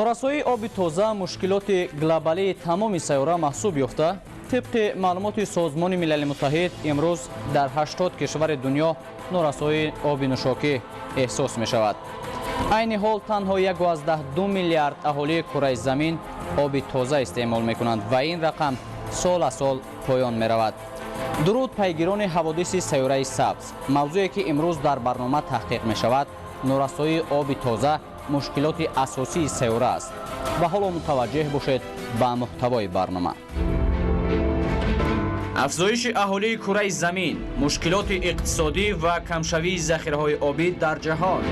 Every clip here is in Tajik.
Норасоии оби тоза мушкилоти глобалии тамоми сайёра маҳсуб ёфта, тибқи маълумоти Созмони Милали Муттаҳид, имрӯз дар 80 кишвари дунё норасоии оби нӯшокӣ эҳсос мешавад. Айни ҳол танҳо 1,2 миллиард аҳолии кураи замин оби тоза истеъмол мекунанд ва ин рақам сол аз сол поён меравад. Дуруд пайгирони ҳаводиси сайёраи сабз. Мавзӯе ки имрӯз дар барнома таҳқиқ мешавад, норасоии оби тоза мушкилоти асосии сайёра аст. Ва ҳоло мутаваҷҷеҳ бошед ба муҳтавои барнома. Афзоиши аҳолии кураи замин, мушкилоти иқтисодӣ ва камшавии захираҳои обӣ дар ҷаҳон.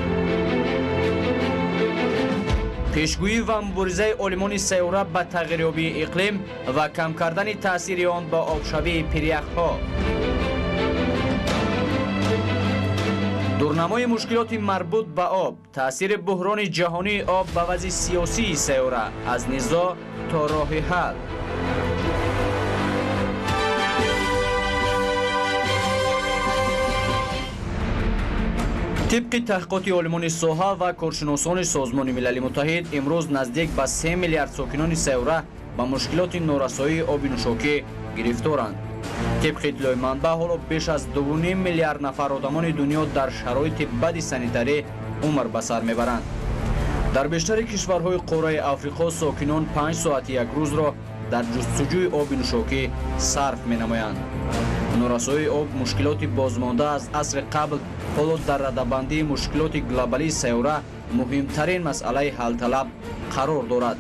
Пешгӯӣ ва муборизаи олимони сайёра ба тағйирёбии иқлим ва кам кардани таъсири он ба обшавии пиряхҳо. Дурнамои мушкилоти марбут ба об, таъсири буҳрони ҷаҳонии об ба вазъи сиёсии сайёра аз низоъ то роҳи ҳал. Тибқи таҳқиқоти олимони соҳа ва коршиносони Созмони Милали Муттаҳид, имрӯз наздик ба 3 миллиард сокинони сайёра ба мушкилоти норасоии оби нӯшокӣ гирифторанд. Тибқи иттилои манбаъ, ҳоло беш аз 2,5 миллиард нафар одамони дунё дар шароити бади санитарӣ умр ба сар мебаранд. Дар бештари кишварҳои қораи Африқо сокинон 5 соати як рӯзро дар ҷустуҷӯи оби нӯшокӣ сарф менамоянд. Норасоии об мушкилоти бозмонда аз асри қабл ҳоло дар радабандии мушкилоти глобалии сайёра муҳимтарин масъалаи ҳалталаб қарор дорад.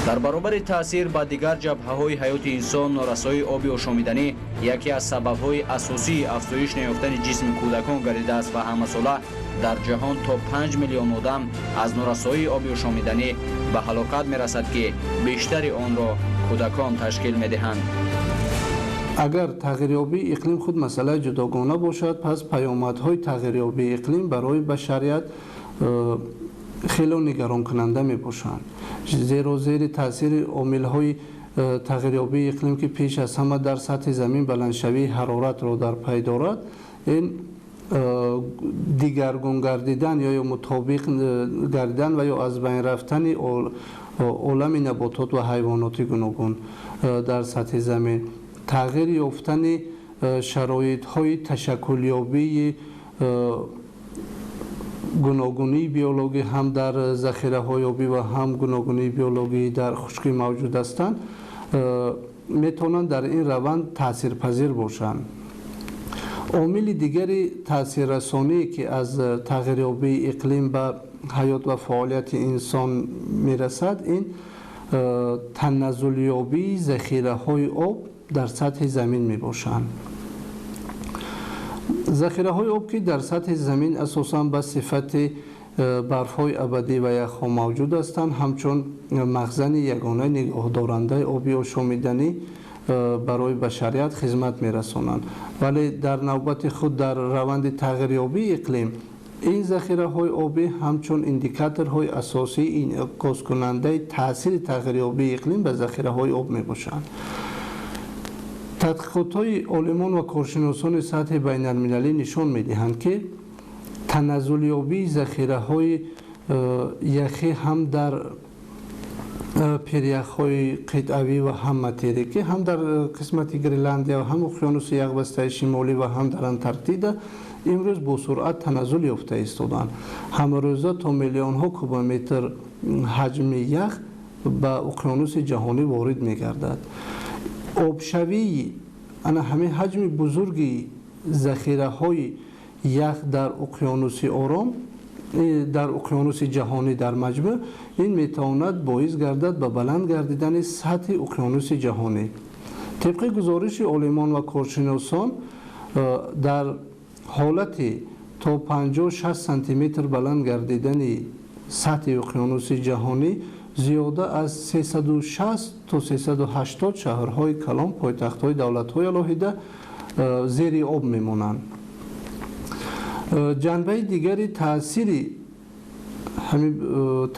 Дар баробари таъсир ба дигар ҷабҳаҳои ҳаёти инсон, норасоии оби ошомиданӣ яке аз сабабҳои асосии афзоиш наёфтани ҷисми кӯдакон гардидааст ва ҳамасола дар ҷаҳон то 5 миллион одам аз норасоии оби ошомиданӣ ба ҳалокат мерасад, ки бештари онро кӯдакон ташкил медиҳанд. Агар тағйирёбии иқлим худ масъалаи ҷудогона бошад, пас паёмадҳои тағйирёбии иқлим барои башарият хеле нигаронкунанда мебошанд. Зеро зери таъсири омилҳои тағйирёбии иқлим, ки пеш аз ҳама дар сатҳи замин баландшавии ҳароратро дар пай дорад, ин дигаргун гардидан ё мутобиқ гардидан ва ё аз байн рафтани олами наботот ва ҳайвоноти гуногун дар сатҳи замин, тағйир ёфтани шароитҳои ташаккулёбии гуногунии биологӣ ҳам дар захираҳои обӣ ва ҳам гуногунии биологӣ дар хушкӣ мавҷуд ҳастанд, метавонанд дар ин раванд таъсирпазир бошанд. Омили дигари таъсиррасоние, ки аз тағйирёбии иқлим ба ҳаёт ва фаъолияти инсон мерасад, ин таназзулёбии захираҳои об дар сатҳи замин мебошанд. Захираҳои об, ки дар сатҳи замин асосан ба сифати барфҳои абадӣ ва яхҳо мавҷуд ҳастанд, ҳамчун махзани ягонаи нигоҳдорандаи оби ошомиданӣ барои башарият хизмат мерасонанд. Вале дар навбати худ дар раванди тағйирёбии иқлим ин захираҳои обӣ ҳамчун индикаторҳои асосии инъикоскунандаи таъсири тағйирёбии иқлим ба захираҳои об мебошанд. Тадқиқотҳои олимон ва коршиносони сатҳи байналмилалӣ нишон медиҳанд, ки таназзулёбии захираҳои яхӣ ҳам дар пиряхҳои қитъавӣ ва ҳам материкӣ, ҳам дар қисмати Гренландия ва ҳам уқёнуси яхбастаи шимолӣ ва ҳам дар Антарктида имрӯз бо суръат таназзул ёфта истоданд. Ҳамарӯза то миллионҳо кубометр ҳаҷми ях ба уқёнуси ҷаҳонӣ ворид мегардад. Обшавии ана ҳамин ҳаҷми бузурги захираҳои ях дар уқёнуси Ором, дар уқёнуси ҷаҳонӣ дар маҷмӯъ, ин метавонад боис гардад ба баланд гардидани сатҳи уқёнуси ҷаҳонӣ. Тибқи гузориши олимон ва коршиносон, дар ҳолати то 56 сантиметр баланд гардидани сатҳи уқёнуси ҷаҳонӣ зиёда аз 360 то 380 шаҳрҳои калон, пойтахтҳои давлатҳои алоҳида зери об мемонанд. Ҷанбаи дигари таъсири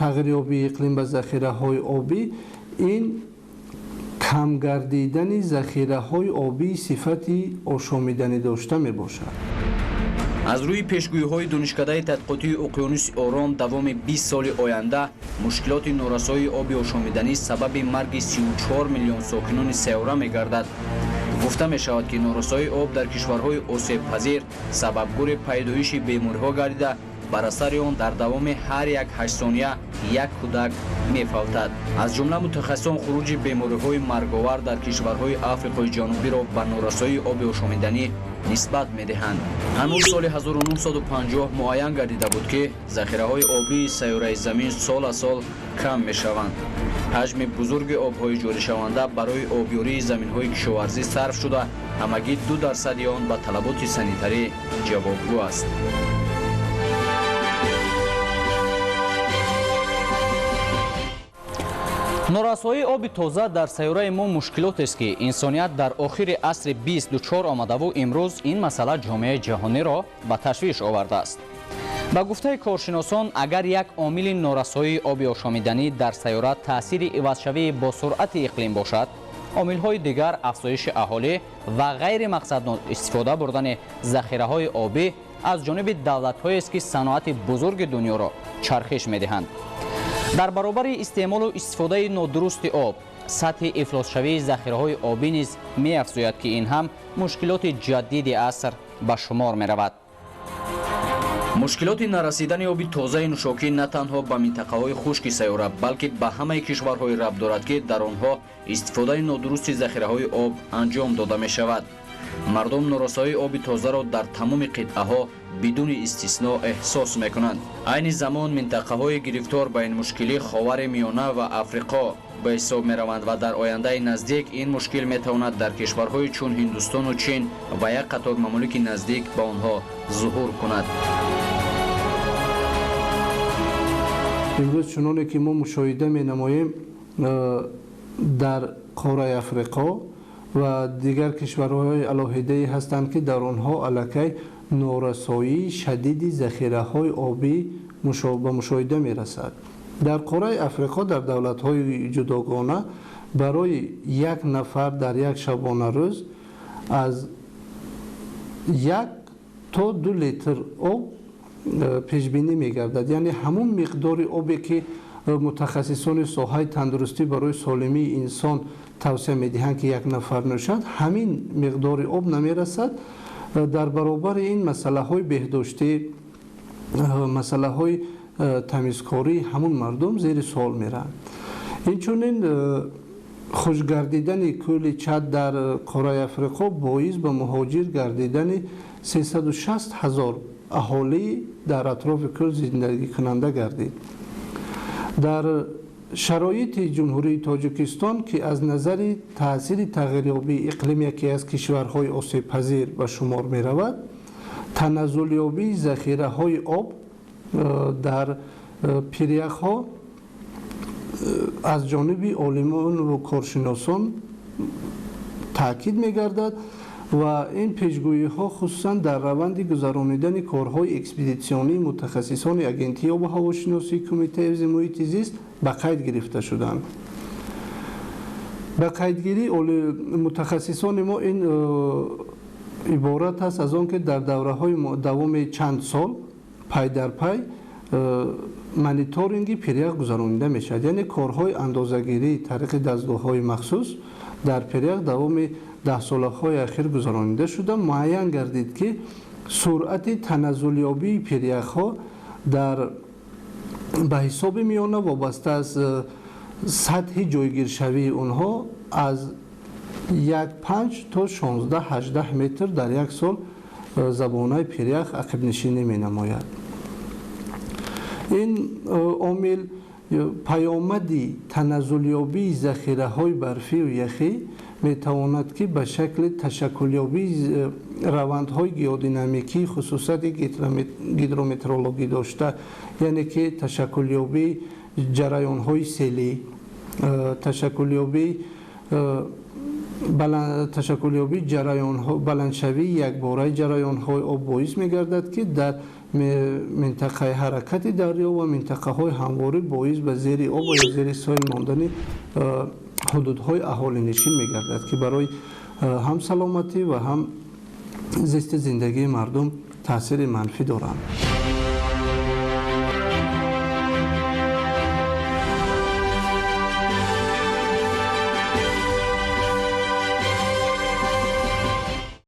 тағйирёбии иқлим ба захираҳои обӣ ин кам гардидани захираҳои обии сифати ошомиданӣ дошта мебошад. Аз рӯи пешгӯиҳои Донишкадаи тадқиқотии уқёнуси Ором, давоми 20 соли оянда мушкилоти норасоии оби ошомиданӣ сабаби марги 34 миллион сокинони сайёра мегардад. Гуфта мешавад, ки норасоии об дар кишварҳои осебпазир сабабгури пайдоиши бемориҳо гардида, бар асари он дар давоми ҳар як 8 сония як кӯдак мефавтад. Аз ҷумла мутахассисон хуруҷи бемориҳои марговар дар кишварҳои Африқои Ҷанубиро ба норасоии оби ошомиданӣ нисбат медиҳанд. Ҳанӯз соли 1950 муайян гардида буд, ки захираҳои обии сайёраи Замин сол аз сол кам мешаванд. Ҳаҷми бузурги обҳои ҷоришаванда барои обёрии заминҳои кишоварзӣ сарф шуда, ҳамагӣ 2% он ба талаботи санитарӣ ҷавобгӯ аст. Норасоии оби тоза дар сайёраи мо мушкилотест, ки инсоният дар охири асри 20 дучор омадаву имрӯз ин масъала ҷомеаи ҷаҳониро ба ташвиш овардааст. Ба гуфтаи коршиносон, агар як омили норасоии оби ошомиданӣ дар сайёра таъсири ивазшавии бо суръати иқлим бошад, омилҳои дигар афзоиши аҳолӣ ва ғайримақсаднок истифода бурдани захираҳои обӣ аз ҷониби давлатҳоест, ки саноати бузурги дунёро чархиш медиҳанд. Дар баробари истеъмолу истифодаи нодурусти об, сатҳи ифлосшавии захираҳои обӣ низ меафзояд, ки ин ҳам мушкилоти ҷадиди аср ба шумор меравад. Мушкилоти нарасидани оби тозаи нӯшокӣ на танҳо ба минтақаҳои хушки сайёра, балки ба ҳамаи кишварҳое рабт дорад, ки дар онҳо истифодаи нодурусти захираҳои об анҷом дода мешавад. Мардум норасоии оби тозаро дар тамоми қитъаҳо бидуни истисно эҳсос мекунанд. Айни замон минтақаҳои гирифтор ба ин мушкилӣ Ховари Миёна ва Африқо ба ҳисоб мераванд ва дар ояндаи наздик ин мушкил метавонад дар кишварҳои чун Ҳиндустону Чин ва як қатор мамолики наздик ба онҳо зуҳур кунад. Имрӯз чуноне ки мо мушоҳида менамоем, дар қораи Африқо ва дигар кишварҳои алоҳидае ҳастанд, ки дар онҳо аллакай норасоии шадиди захираҳои обӣ ба мушоҳида мерасад. Дар қораи Африқо дар давлатҳои ҷудогона барои як нафар дар як шабонарӯз аз 1 то 2 литр об пешбинӣ мегардад. Яъне ҳамон миқдори обе, ки мутахассисони соҳаи тандурустӣ барои солимии инсон тавсия медиҳанд, ки як нафар нӯшад, ҳамин миқдори об намерасад. Дар баробари ин масъалаҳои беҳдоштӣ, масъалаҳои тамизкории ҳамон мардум зери суол мераванд. Инчунин хушгардидани кӯли Чад дар қораи Африқо боис ба муҳоҷир гардидани 360 ҳазор аҳолӣ дар атрофи кӯл зиндагикунанда гардид. Дар шароити Ҷумҳурии Тоҷикистон, ки аз назари таъсири тағйирёбии иқлим яке аз кишварҳои осебпазир ба шумор меравад, таназзулёбии захираҳои об дар пиряхҳо аз ҷониби олимон ва коршиносон таъкид мегардад ва ин пешгӯиҳо хусусан дар раванди гузаронидани корҳои экспедитсионии мутахассисони Агентии обу ҳавошиносии Кумитаи ҳифзи муҳити зист ба қайд гирифта шуданд. Ба қайдгирии мутахассисони мо ин иборат аст аз он, ки дар давраҳои давоми чанд сол пай дар пай мониторинги пирях гузаронида мешавад. Яъне корҳои андозагирии тариқи дастгоҳҳои махсус дар пирях давоми даҳсолаҳои ахир гузаронида шуда, муайян гардид, ки суръати таназзулёбии пиряхҳо дар ба ҳисоби миёна вобаста аз сатҳи ҷойгиршавии онҳо аз 1,5 то 16-18 метр дар як сол забонаи пирях ақибнишинӣ менамояд. Ин омил паёмади таназзулёбии захираҳои барфию яхӣ метавонад, ки ба шакли ташаккулёбии равандҳои геодинамикии хусусияти гидрометеорологӣ дошта, яъне ки ташаккулёбии ҷараёнҳои селӣ, ташаккулёбии ҷараёнҳо, баландшавии якбораи ҷараёнҳои об боис мегардад, ки дар минтақаи ҳаракати дарё ва минтақаҳои ҳамворӣ боис ба зери об ва ё зери соҳил мондани ҳудудҳои аҳолинишин мегардад, ки барои ҳам саломатӣ ва ҳам зисти зиндагии мардум Таъсири манфӣ доранд.